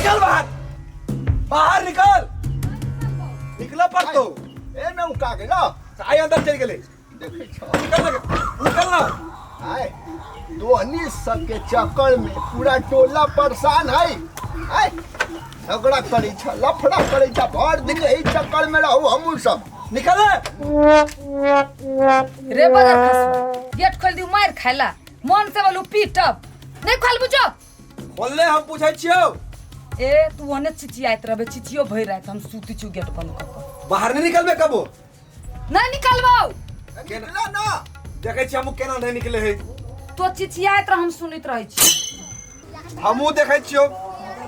निकल बाहर, बाहर निकल, निकल पड़तो। ए में उका गेलो। आइ अंदर चलि गेलै। देखै छौ। निकल ना, निकल ना। आय तोहनी सबके चक्कर में पूरा टोला परेशान है। आय झगड़ा करै छ, लफड़ा करै छ, भर दिन एही चक्कर में रहू हमहूँ सब। निकल। रे बदर खसुआ, गेट खोल दियो मार खाइला मन से बोलू पीटब नहीं खोल बुझो। खोलले हम पूछै छियौ। ए तू ओने चिचियाइत रहबे, चिचियो भरि राति, हम सुति छु गेट बंद कऽ कऽ। बाहर नहीं निकलबे कबो? नहीं निकलबौ। निकला ना। देखै छियै हमहूँ केना नहीं निकले है। तो चिचियाइत रह, हम सुनैत रहै छी। हमहूँ देखै छियौ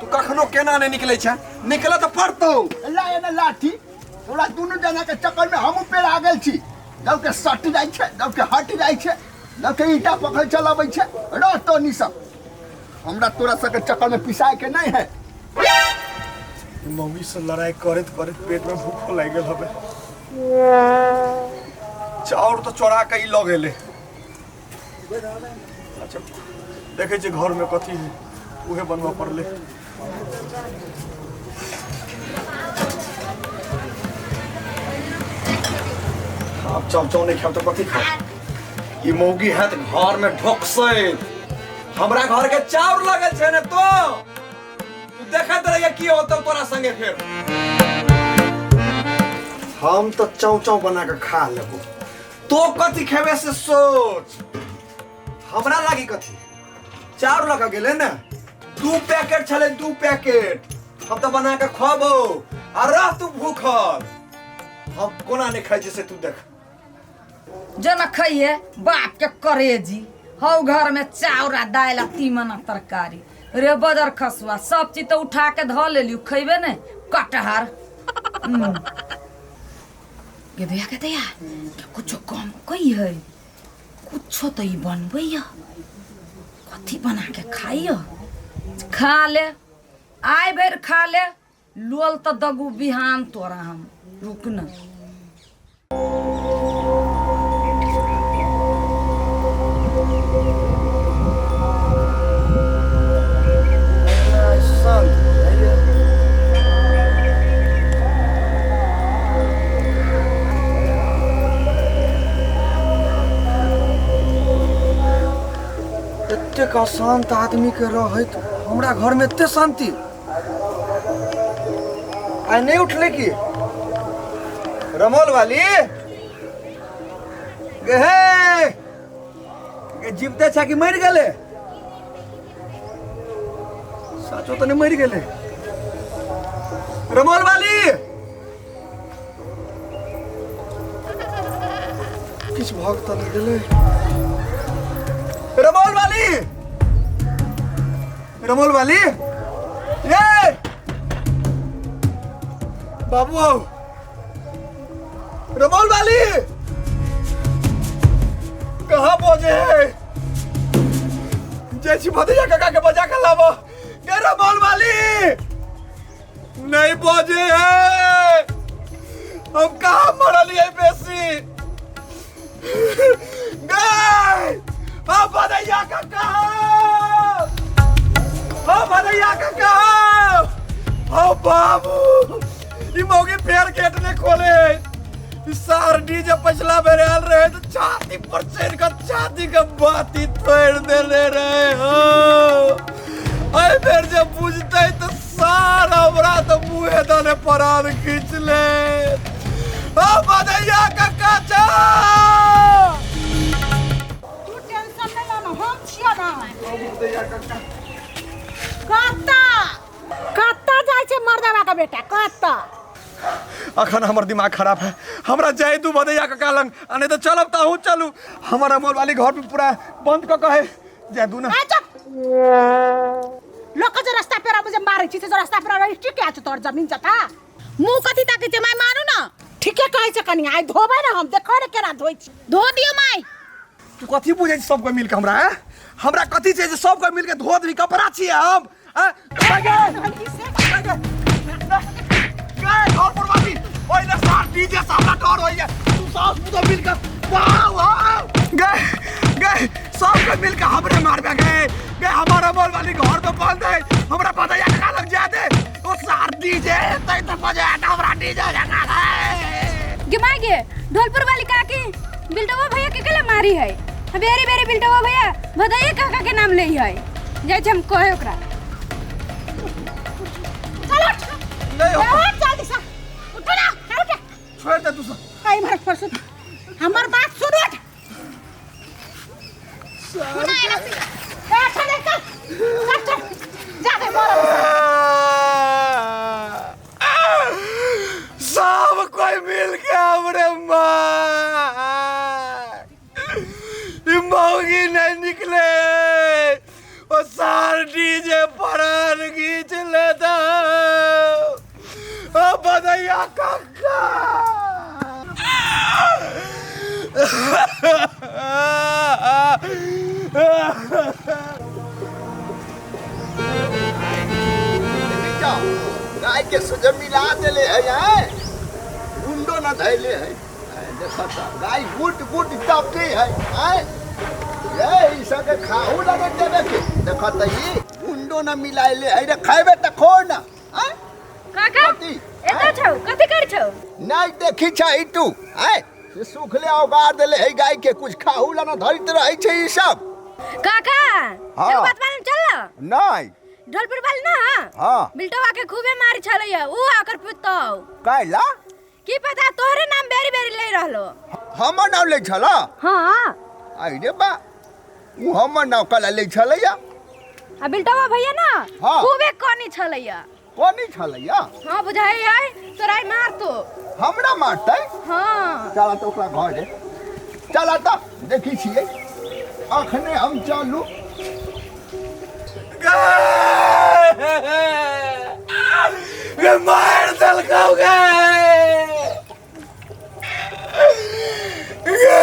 तू कखनो केना नहीं निकलै छै, निकल तऽ पड़तौ। ला एने लाठी, तोरा दुनू जना के चक्कर में हमहूँ पेड़ आ गेल छी। जब के सट जाइ छै, जब के हट जाइ छै, जब के ईटा पकड़ चलाबै छै। रह तोनी सब, हमरा तोरा सबके चक्कर में पिसाए के नहीं है। मौगी से लड़ाई करैत करैत पेट में भूखो लागि गेल हबे। चाउर तऽ चोरा के ई लऽ गेलै। अच्छा देखै छियै घर में कथी है, उहे बनबऽ पड़लै। आब चाउ चाउ नहीं खाब तऽ कथी खाब? ई मौगी हैत घर में ढोकसैत, हमरा घर के चाउर लगल छै ने, तो तू देखैत रहिए की होतौ तोरा संगे। फेर हम तऽ चाउ चाउ बना के खा लेबो, तो कथी खेबे से सोच। हमरा लागी कथी चाउर लऽ के गेलै ने, 2 पैकेट छलै, 2 पैकेट हम तऽ बना के खुआबो आ रह तू भूखल। हम कोना नहि खाइ छी से तू देख। जना खइहे बाप के करेजी, हौ घर में चाउर आ दालि आ तीमन आ तरकारी। रे बदर खसुआ, सब चीज तो उठा के धऽ लेलियौ, खैबे ने कटहर। गे दैया, गे दैया, कुछो कम कही है, कुछो तो ई बनबैया, कथी बना के खाइय? खा ले, आइ भरि खा ले, लोल तऽ दगू बिहान तोरा हम, रुक न। एतेक अशांत आदमी के रहैत हमरा घर में एते शांति। आइ नहीं उठले की रमोल वाली? गे हे गे, जीवते छा कि मरि गेले? साचो तो नहीं मरि गेले? रमोल वाली किछु भग तऽ नहि गेलै? रमोल वाली, रमोल वाली, ये बाबू आओ। रमोल वाली कहाँ पहुंचे है? जैसी भतीजा काका के बजा के लावो। ये रमोल वाली नहीं पहुंचे है, हम कहाँ मरल ये बेसी गए। हाँ भदैया काका, हाँ भदैया काका, हाँ बाबू, ई मौगी फेर गेट ने खोले। ई सार डीजे पिछला बेर आयल रहे तो छाती पर चढ़ के छाती के बाती तोड़ देले रहे हो। एहि बेर जे बुझते तो सार हमरा तो मुँहे दने परान खींच ले। हाँ भदैया काका चा तू टेंशन नहीं लेना, हम छियो ना। कत्ता कत्ता जाइ छै मर्दवा के बेटा, कत्ता? अखन हमर दिमाग खराब है, हमरा जाय दू भदैया काका लंग, आ नहीं तो चलब त अहूँ चलू। हमर अमोल वाली घर पे पूरा बंद क कहे जाय दू ना। आ चुप, लोक के जे रास्ता पे जे मारै छी से जे रास्ता पे रही ठीक है, तोर जमीन जता मुंह कथी ताकै छै माय? मारू ना। ठीके कहै छै कनिया, आइ धोबै ने हम, देखो ने केना धोइ छी। धो दियौ माय। तू कथी बुझै छी सब कोई मिलके हमरा, हैं? हमरा कथी छै जे सब कोई मिलके धो देबी? कपड़ा छियै हम, हैं? गए घर पर बाती ओइले सार डीजे से हमरा डर होइए। तू सास पुतो मिलके वाह वाह गए गए सब कोई मिलके हमरे मारबे गए गए। हमारा मोल वाली घर पे बंद है, हमरा पता या का लग जाते। डीजे काका। गे माय गे, ढोलपुर वाली काकी बिल्टवा भैया के केला मारी है। बेरी बेरी बिल्टवा भैया भदैया काका के नाम ले है। जाइ छी हम कहे ओकरा। चल उठ। नहीं हो। उठ जल्दी से। उठ ना, उठ। छोड़ दे तू सब। आई मार परसों। हमर बात सुन उठ। सुना एना से। ए चल चल। चल चल। जा दे मोर। सब कोई मिल के हमरे मार। ई मौगी नहीं निकले। ओ सार डीजे परान खींच लेता। ओ बदैया काका। गाय के सोझे मिला देले है हैं, गुंडो न धैले है। देखा त गाय गुट गुट टपके है हैं। ये ई सब के खाहू लगे देबे के। देखा त ई गुंडो न मिलाइले है रे, खाइबे त खो ना हैं। काका कथी? एता छौ, कथी कर छौ? नहीं देखी छै तू हैं, से सुखले औगार देले है गाय के, कुछ खाहू ला न धरित रहै छै ई सब। काका हाँ। एगो बात मालूम चल? नहीं। ढोलपुर वाली ना? हाँ। बिल्टवा के खूबे मारी छलैया ऊ आकर पुतौ। कैला? की पता तोहरे नाम बेरी बेरी ले रहलो। हमर नाम ले छला? हाँ। आई रे बा, ऊ हमर नाम कला ले छलैया। आ बिल्टवा भैया ना हाँ। खूबे कोनी छलैया। कोनी छलैया? हाँ बुझाई है तोरा मार तो। हमरा मारतै? हाँ। चला तो ओकरा घरे चला त देखी छियै अखने हम चलू। गे मार देलकौ गे। गे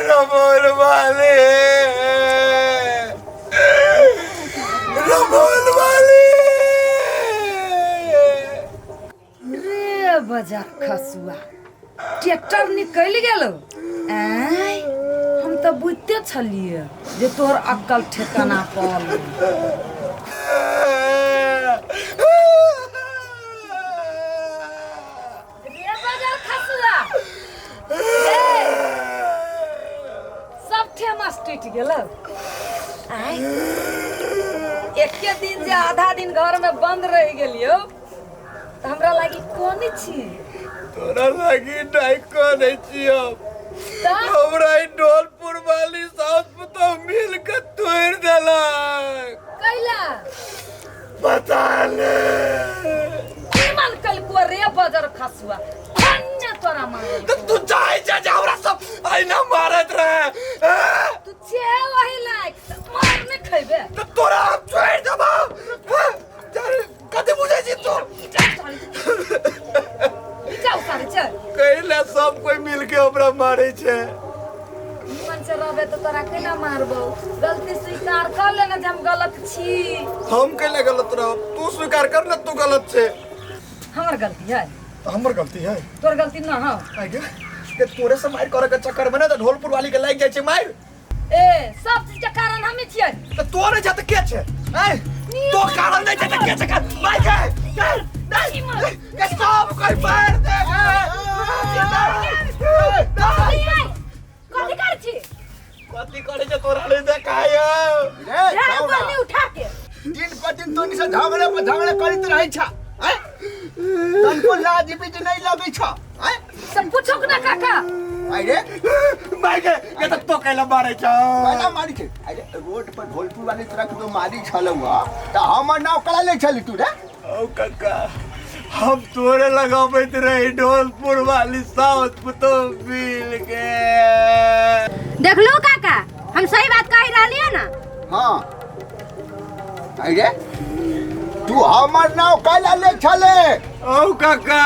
रमोल वाले, रमोल वाले। रे बजार खसुआ ट्रैक्टर निकलि गेलो। आय हम तऽ बुझते छलियै जे तोहर अक्कल ठेकाना पल। रे बजार खसुआ सब ठेमस टूटि गेलो। आय एके दिन जे आधा दिन घर में बंद रहि गेलियो तऽ हमरा लागी कोनी छी? तोरा लागी नहीं कोने छियो। हमरा ई ढोलपुर वाली सास पुतोह मिल के तोड़ देलक। कैला? पता नहीं। की मन कलको रे बजर खसुआ धन्य तोरा मारल। तो तू जाय जा जा हमरा सब आइना मारत रहे। तू छे वही लायक मार नहीं खैबे। तो तोरा हम छोड़ देबो। कथी बुझै छी तू? जाउ सारे चल। कैला सब कोई मिल के हमरा मारे छे। मन से रहबे तो तोरा केना मारबो? गलती स्वीकार कर लेना जे हम गलत छी। हम कैला गलत रहब? तू स्वीकार कर ले तू गलत छे। हमर गलती है। हमर गलती है? तोर गलती ना हो। आगे के तोरे से मार करे के चक्कर में ना त ढोलपुर वाली के लाग जाय छे मार। ए सब चीज के कारण हमें छियै। त तोरे छै त के छे? ए तो कारण नहीं छै त के छे? मार के नहीं के सब कोई मार दे। कथी कर छी? कथी करे छे तोरा ले देखाय। रे झाड़ू पर उठा के दिन पर दिन तोनी से झगड़े पर झगड़े करैत रहै छ। हैं तनको लाज बीज नहीं लगै छ। हैं सब पूछो ना काका। अरे मार के के त तो कैला मारै छ? कैला मारी छै? अरे रोड पर ढोलपुर वाली तोरा के मारी छलौ त हमर नाव कला ले छली तू रे? ओ काका हम तोरे लगाबैत रही ढोलपुर वाली साउथ पुतोह मिल के। देखलो काका हम सही बात कहि रहलियै ना? हाँ। अरे तू हमर नाव कैला ले छले? ओ काका